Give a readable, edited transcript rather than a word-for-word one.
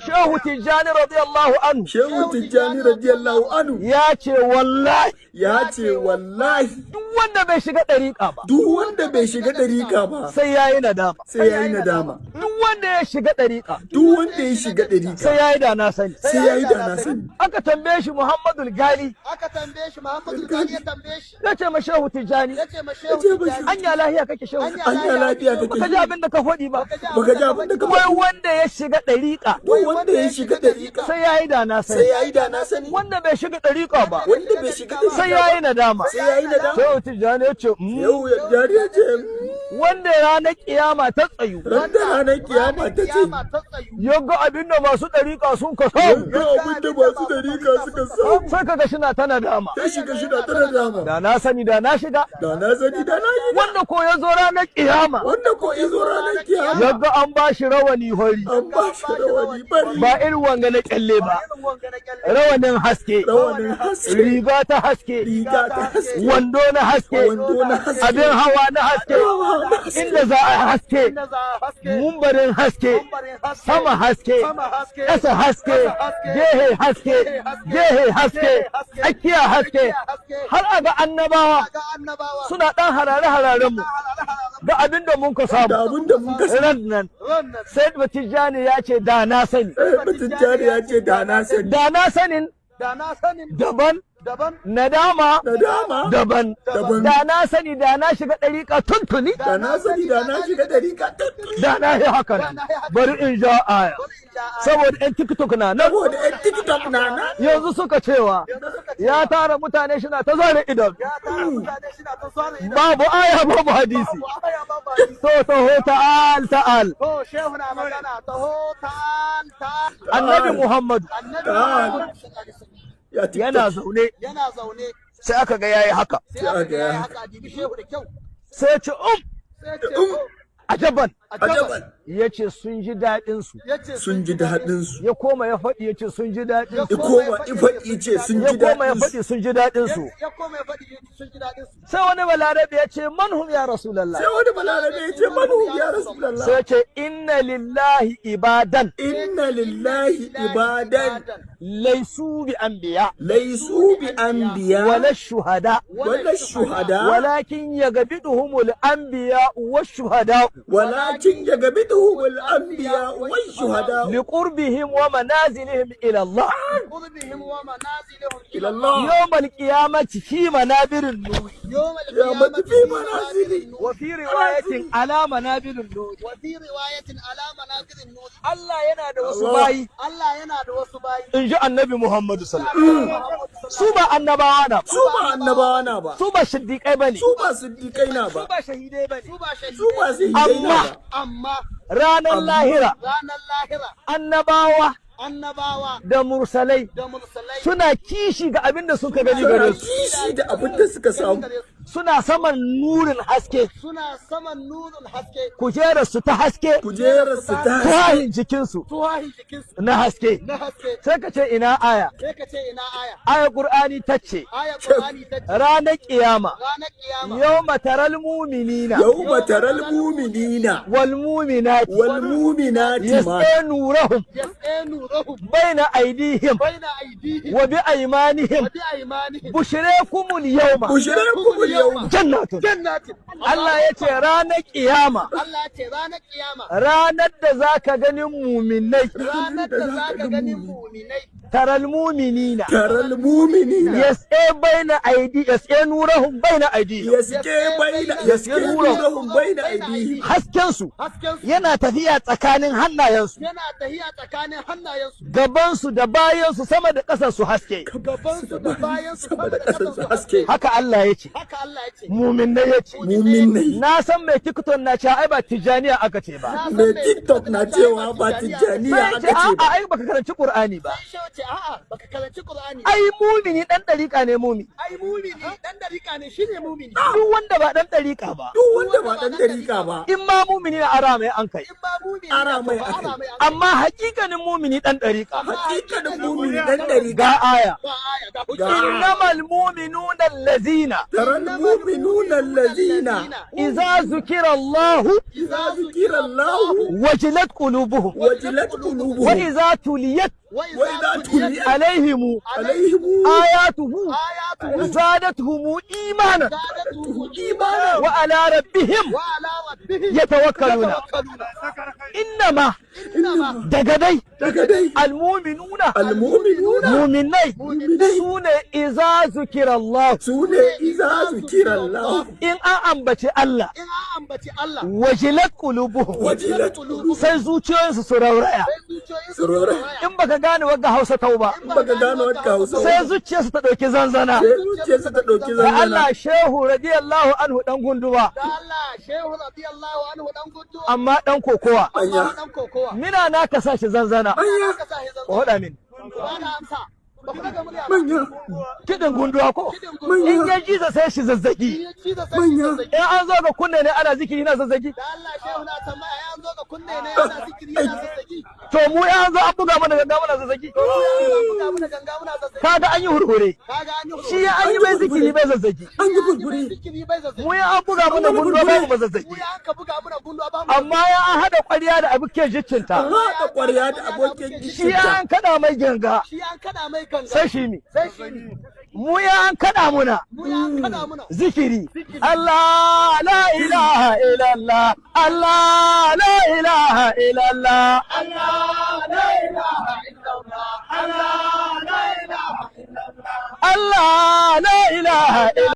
Shehu Tijjani radiyallahu anhu Shehu Tijjani radiyallahu anhu ya ce wallahi, ya ce wallahi, duk wanda bai shiga ɗariƙa ba, duk wanda bai shiga ɗarika ba, sai ya yi nadama. Sai ya yi nadama. Duk wanda ya shiga ɗariƙa, Duk wanda ya shiga ɗarika, sai ya yi da na sani. Sai ya yi da na sani. Aka tambaye shi, Muhammadul Gali, Aka tambaye shi, Muhammadu Gali ya tambaye shi, ya ce ma Shehu Tijjani, ya ce ma Shehu Ya ce ma Tijjani, anya lahiya kake, Shehu? Anya lafiya kake? Baka ji abin da ka faɗi ba? Baka ji abin da ka Wai faɗi? wanda ya shiga ɗariƙa, Duk wanda ya shiga ɗarika, sai ya yi da na sai sani. ya yi da na sani. Wanda bai shiga ɗariƙa ba, Wanda bai shiga ɗarika sai ya yi nadama. sai ya yi nadama. Shehu Tijjani ya ce, Yau ya jari ya ce, wanda ranar kiyama ta tsayu, ran da ranar kiyama ta ce, Kiyama ta tsayu, ya ga abin da masu ɗariƙa sun ka samu, ga abin da masu ɗarika suka samu, sai kaga shina ta nadama. Ya shiga shida ta nadama. Da na sani, da na shiga. Da na sani, da na shiga. Wanda ko ya zo ranar kiyama, Wanda ko izo ranar kiyama, ya ga an ba shi rawani hori, an ba shi rawani bari, ba irin wanga na kyalle ba, irin wanga na kyalle, rawanin haske, rawanin haske, riga ta haske, riga ta haske, wando na haske, wando na haske, abin hawa na haske, hawa na haske, inda za a haske, inda za a haske, mumbarin haske, mumbarin haske, sama haske, sama haske, ƙasa haske, haske, gehe haske, gehe haske, tsakiya haske, har a ga annabawa ga annabawa suna ɗan harare-hararen mu ga abin da mun ka da samu abin da mun ka ran nan. Ran nan. Sai Batijani ya ce da na sani. Batijani ya ce da na sani. Da na sanin Da na sanin daban, daban, nadama Nadama daban. daban. Da na sani, da na shiga ɗariƙa tuntuni. Da na sani, da na shiga ɗarika tuntuni. Da na yi haka nan. Bari in ja aya, saboda 'yan TikTok na nan. Saboda yan TikTok na nan. Yanzu suka cewa ya tara mutane shina ta zare idon. Ya tara mutane suna ta zare idon. Babu aya, babu hadisi. Babu aya, babu hadisi. To, taho, ta'al ta'al. To, shehu na magana, taho, ta'al ta'al. Annabi Muhammadu Annabi Ta'al. Muhammad sallallahu alaihi wasallam Ya TikTok. Yana zaune, yana zaune, sai aka ga yayi haka. Sai aka ga yayi haka. Dibi shehu da kyau. Sai ya ce Sai ce, ajaban. Ajaban. Ya ce sun ji daɗin su. Yace Sun ji daɗin su. Ya koma ya faɗi, ya ce sun ji daɗin su. Ikoma ifaɗi ce sun Ya ji koma ya daɗin su. faɗi, sun ji daɗin su. Ya koma ya faɗi, sun ji daɗin su. Sai wani Balarabe ya ce, man hum ya Rasulallah? Sai wani Balarabe ya ce, man hum ya Rasulallah? Sai ya ce, inna lillahi ibadan Inna lillahi ibadan laisu bi anbiya laisu bi anbiya wala shuhada, wala shuhada, walakin yagbiduhumul anbiya washuhada walakin yagbiduhum al anbiya wash shuhada liqurbihim wa manazilihim ila Allah qurbihim wa manazilihim ila Allah يوم القيامة في منابر النور. يوم القيامة القيامة في منازل. وفي رواية على منابر النور. وفي رواية على منابر النور. Allah yana da wasu Allah. bayi, Allah yana da wasu bayi, in ji Annabi Muhammadu sallallahu alaihi wasallam. Su ba annabawa na ba. Su ba annabawa na ba. Su ba siddiƙai bane. Su ba siddiƙai na ba. Su ba shahidai bane. Su ba shahidai. Su ba shahidai na Amma ba. Amma ranar lahira, ranar lahira, annabawa annabawa da mursalai da mursalai suna kishi ga abin da suka gani Suna gare su. kishi da abin da suka samu. Suna saman nurin haske. Suna saman nurin haske. Kujerar su ta haske. Kujerar su ta Tuwahin jikinsu Tuwahin jikinsu na haske. na haske. Sai ka ce ina aya? Sai ka ce ina aya? Aya Qur'ani ta ce, Aya Qur'ani ta ce, ranar kiyama, ranar kiyama, yawma taral mu'minina yawma taral mu'minina wal mu'minati wal mu'minati ma yas'a nurahum yas'a nurahum baina aydihim baina aydihim wa bi aymanihim wa bi aymanihim bushrakumul yawma bushrakumul yawma jannatun. Jannatin. Allah ya ce ranar kiyama, Allah ya ce ranar kiyama, ranar da zaka ganin muminai, ranar da zaka ganin muminai, taral muminina taral mu'minina yas'a baina aidi yas'a nurahum baina aydihim yaske baina yaske nurahum baina aydihim hasken su hasken su yana tafiya tsakanin hannayensu, yana tahiya tsakanin hannayensu, gabansu da bayansu, sama da ƙasar su haske. Gaban su da bayan su, sama da ƙasar su haske. Haka Allah ya ce. Haka Allah ya ce. Muminai ya ce. Muminai. Na san mai TikTok na cewa ai ba Tijaniya aka ce ba. Na san Mai TikTok na cewa ba Tijjaniya Sai ya aka ce ce a'a, ba. ai baka karanci Qur'ani ba. Sai ce Ce a'a, baka karanci Qur'ani. Ai mumini dan dariƙa ne mumini. Ai mumini dan dariƙa ne, shine mumini. Duk wanda ba dan dariƙa ba, Duk wanda ba dan dariƙa ba, in ma mumini na ara mai an kai. In ma mumini Ara na, to mai fa akai. ara mai akai. Amma hakikanin mumini dan dariƙa. Hakikanin mumini dan dariƙa. Ga aya. Ga aya, ga hujja. Innamal mu'minuna allazina Taral mu'minuna allazina idza zukira Allah idza zukira Allah wajilat qulubuhum wajilat wa qulubuhum idza tuliyat wa idza tuliyat alaihim alaihim ayatuhu ayatuhu zadatuhum imanan zadatuhu imanan wa ala rabbihim wa ala rabbihim yatawakkaluna. yatawakkaluna. Innama Innama daga dai daga dai almu'minuna almu'minuna muminai Muminai. sune iza zukira Allah sune idza zukira Allah in an ambaci Allah in an ambaci Allah wajilat qulubuhum wajilat qulubuhum sai zuciyoyinsu su rauraya. Sai zuciyoyin Su rauraya. In baka gane wagga Hausa tau ba, In baka gano wata Hausa ba, sai zuciyarsu ta ɗauki zanzana. Sai zuciyarsa ta ɗauki Da zanzana. Allah Shehu radiyallahu anhu dan gunduwa, Da Allah Shehu radiyallahu anhu dan gudu, amma dan kokowa. Anya. dan kokowa. Mina na ka sa shi zanzana. Anya. Ka sa shi Ko hoda min. Ba da amsa, ba ku daga murya ba. Manya. Kiɗin gunduwa ko? Manya. In ya ji sai shi zazzagi. In ci da sai Manya. zazzagi. In an zo ga kunne ne ana zikiri na zazzagi. Da Allah Shehu na tambaya, ya an zo ga kunne ne ana zikiri yana zazzagi? To mu ya an zo an buga mana ganga muna zazzagi. Ya buga muna ganga muna zazzagi. Kaga an yi hurhure. Kaga an yi Shi ya an yi mai zikiri bai zazzagi. An yi burburi. Zikiri bai zazzagi. Mu ya an buga mana gunduwa babu ba zazzagi. Mu ya an ka buga muna gunduwa ba mu. Amma ya an haɗa ƙwarya da abu ke jiccinta. Haɗa ƙwarya da abokin Shi ya gishinta. an kaɗa mai ganga Shi an kada mai ganga. sai shi mi. Sai shi mi. Mu ya an kaɗa muna Mu ya an kada muna. Zikiri. Allah la ilaha illallah. Allah la ilaha illallah. Allah la ilaha illallah. Allah la ilaha illallah. Allah la ilaha illallah.